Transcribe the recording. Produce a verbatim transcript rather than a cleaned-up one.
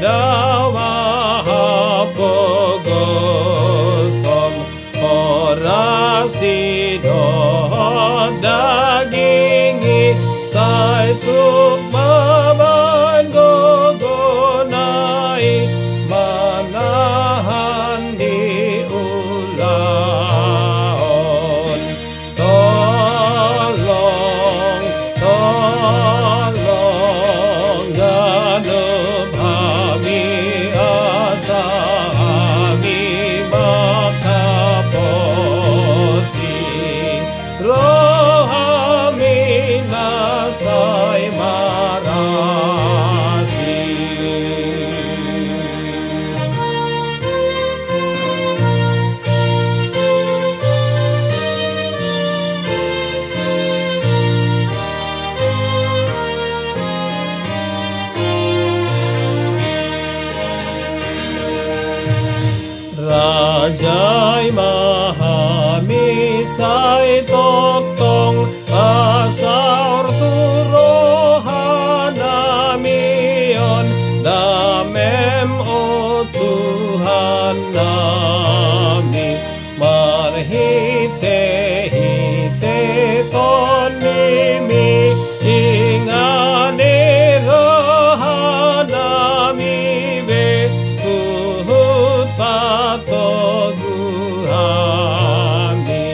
Dawa hapogoson, horasi dohot daging i, sai tuk mambaen gogona i, manahan di ulaon. Tolong, tolong ganup hami asa hami manghaposi, rohami na sai marasi. Rajai ma hami sai tongtong, asa saor tu rohanami on damem, o Tuhan nami, marhitehite Tondimi, ingani rohanami be huhut patogu hami.